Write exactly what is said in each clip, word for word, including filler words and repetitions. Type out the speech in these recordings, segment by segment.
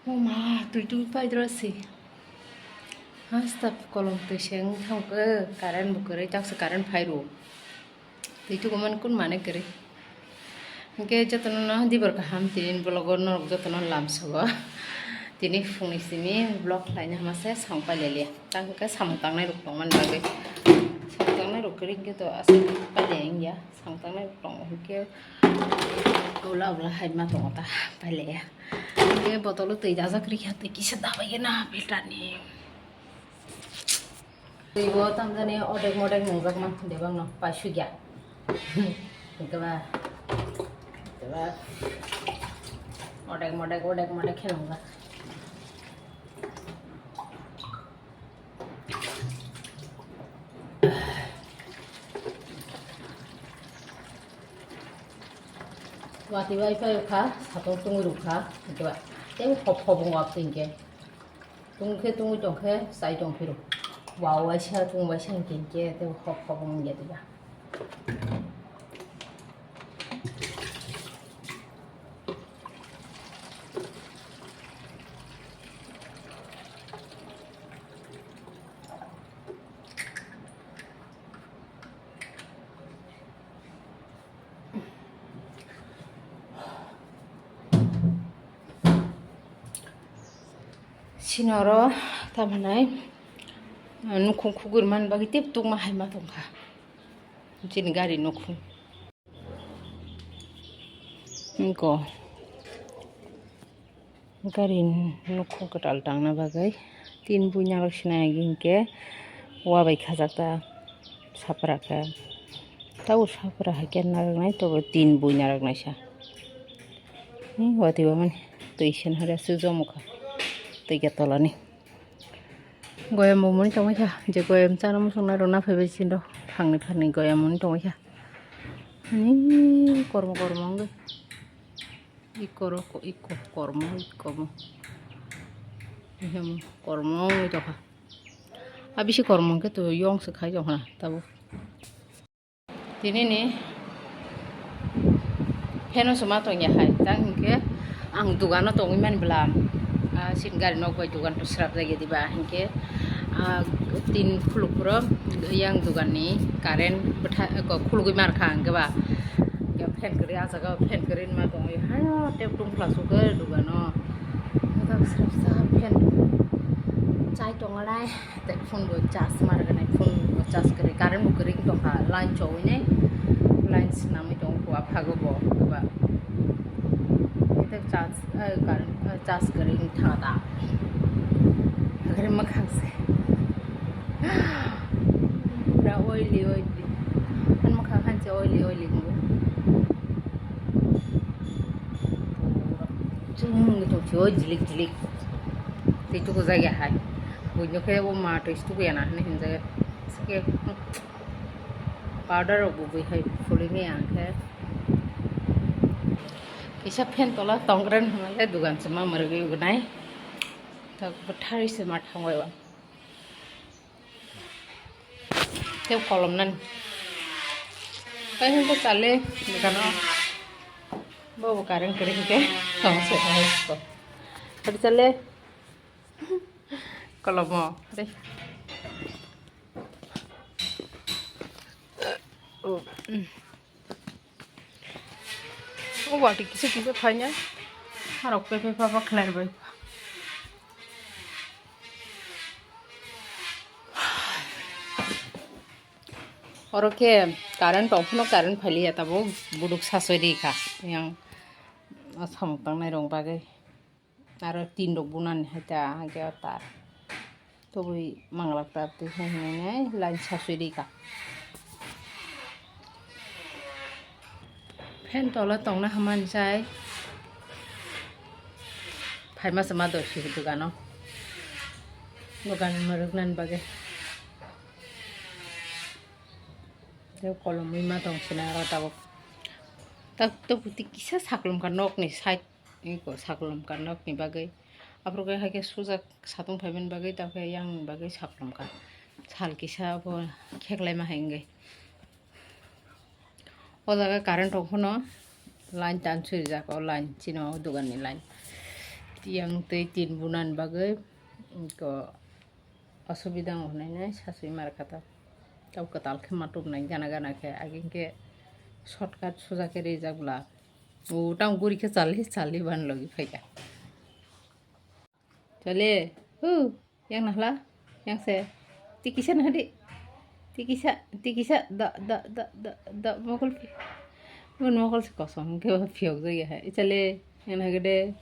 O ma, twi twi paidro si. Hasta kolom twi se wng thang khe, current bo kwrwi, taksa current phai rw. Twi tuku man kun mane kwrwi. Hwnkhe jotono no dibor kaham, tini vlog o norok jotono lamsogo. Tini phungni simi vlog khlaina hama se song pailailia. Tang khe samung tangnai rok tongmani bagwi. Samung tangnai rok kwrwi hwnkhe to aswk pailai wngya. Samung tangnai rok tongo hwnkhe. Ula ula hai ma tongo ta pailaiya. Hwnkhe botolo twi dajak rikha, twi kisa dabai na filter ni. Twi bo tamjani odek modek nungjak man bebak no paisugya. Hwnkhe ba, hwnkhe ba odek modek, odek modek khe nungjak. Watwi bai phai kha, satok tungwi rw kha, hwnkhe ba tei hop hop wng wak twi hwnkhe. Tungkhe tungwi tongkhe chai tongphiro. Wa waisa tung waisa hinkhe hinkhe tei hop hop wngya diba. Sini oro tamhinai nukhung khugwi mani bagwi tei tukma hai ma tongkha chini gari nukhung. Niko. Gari nukhung kwtal tangna bagwi tin buina rok sinai agi hinkhe wa bai khajak ta sapra khe. Tabuk sapra hai khe narwknai, tobo tin buina rok naisa. Ni watwi ba mani twi sen hare aswk jomo kha twi khe tolani. Goyam bo mani tongwi kha, je goyam chana muchungna rok naphai bai sinrok thangni thangni goyam mani tongwi kha. Ani kormo kormo wngwi. Ikoro ko iko kormo ikomo. Ihemo kormo wngwi tongkha. A bisi kormo hwnkhe to yong se khai tongkha tabuk. Tini ni pheno se ma tongya hai, tang hinkhe ang dogano tongwi mani bwla, ah, sini gari nok bai dogan to srapjak ya diba, hinkhe, ah, tin khuluk phuru yang dogan ni current bwtha-, ko khulugwi mankha ang khe ba, ya fan kwrwi ah jaga o fan kwrwi ma tongwi haino tei tungphla sukhe dogano, mothak srapsa fan chai tonglai. Tei phone bo charge ma rwgani, phone bo charge kwrwi, current bo kwrwi wng tongkha, line chowinai, line swnamwi tongo, buphago bo kwbang. Tei charge, eh, current, eh, charge kwrwi wng thangkha ta. Hakhre mwkhang se. Pura oily, oily. Ani mwkhang khan se oily, oily wngo. Chwng wngwi tongphio jilik jilik. Tei tukujak ya hai. Buino khe o ma twi tukuya na hinwi hinjak. Sike powder rok bo bui hai phulwi maya ang khe. Kisa fan tola tongkren hwnle dogan se ma mwrwgwi ugnai. Tak bwtharwi se ma thangwi o. Tei kolom nani. Tei hwnkhe chale dogano. Bobo current kwrwi hwnkhe tong se hai ko. Tei chale kolomo. Tei. Oh. O watwi kisa kisa phaina. Harok pepe papa khlai bai. Oro khe current tong phano current phailiya tabuk buduk sasoi ri kha. Yang samung tangnai rok bagwi. Aro tin rok bunani hai ta, hai khe o tar. Tobwi manglak tar twi hai hinwi line sasui ri ka. Fan tola tongna hamani sai. Phaima se ma doi si dogano. Dogan mwrwknani bagwi. Tei kolomwi ma tong sina aro tabuk. Tak tabuk tei kisa saklom ka nokni side. Eko saklom ka nokni bagwi. Aphuru khe hai khe sujak satung phaimani bagwi, tamo khe yang bagwi saklom ka. Sal kisa abo kheklaima hai wngwi. O jaga current rok phano line tan surijak, o line chini o dogan ni line. Tiyang tei tin bunani bagwi ko asubida wngkha nai nai sasui mar kha ta. Tau kwtal khe ma tubnai gana gana khe, aging khe shortcut suja khe rijak bla. O tang guri khe chali chali ban logi phaikha. Chale, hu, yang nahla, yang se. Tikisa nahdi. Tikisa, tikisa, da, da, da, da, da, mokol pi. Bun mokol se kosong, ke ba piok jagi hai. Chale, yang nahgede.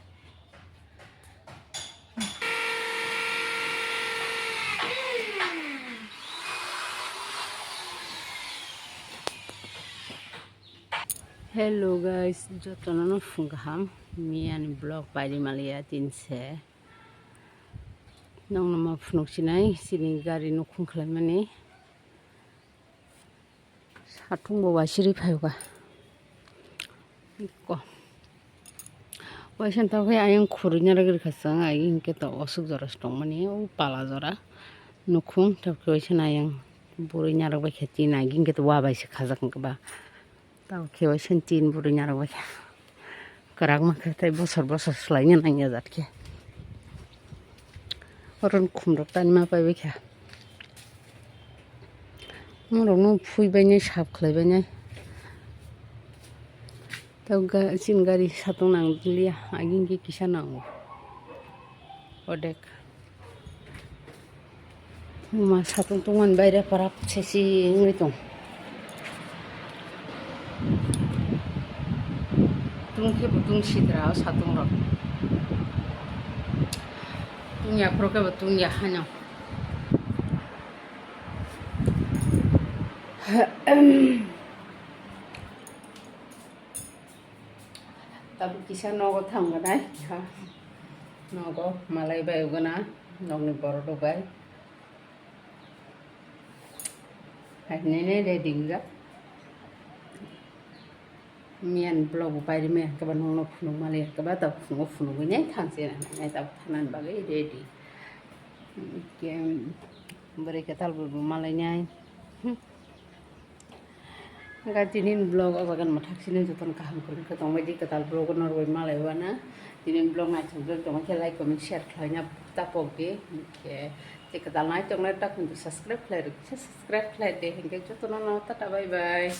Hello guys, jotono no phung kaham. Miyani vlog pairi maliya tin se. Nongno ma phunuk sinai, sini gari nukhung khlaimani. Satung bo waisiri phaiba. Ko. Waisa tokhe ayang khurui narwk rikha chwng, ai hinkhe to osuk jora se tongmani, o pala jora. Nukhung tokhe waisa ayang bwrwi narwk baikha tin, ai hinkhe to wabai se khajak hinkhe ba. Tamo khe bai sen tin bwrwi narwk bai kha. Kwrak mankha tei bosor bosor swlaina nangya jat khe. Oro khumrok tani ma pai bai kha. Norok no phui bai nai sap khlai bai nai. Tei ga-, chini gari satung nang liya, aging khe kisa nango. Odek. Ma satung tungmani baire parak sesi wngwi tong. Tung khe bo tung sidra o satung rok. Tung ya phuru khe bo tung ya hano. Tabuk kisa nogo thangkha nai. Nogo malai bai ugana nokni borok rok bai. Hai nene ready wngjak. Miyani vlog bo pairi maya khe ba nokno phunuk mali khe ba tabuk phunuk phunugwi nai thangse nai tabuk thanani bagwi ready. Ke bwrwi kwtal bo malai nai. Hwnkhe tini vlog o jaga ni mwthak sini jotono kaham kwrwngkhe tongbaidi kwtal vlog o norwui malai wana. Tini vlog naithok jak tongkhe like comment share khlaina tapok di. Hwnkhe tei kwtal nai tongnai tak hintu subscribe khlai rwkhe subscribe khlai de hwnkhe jotono no tata bye bye.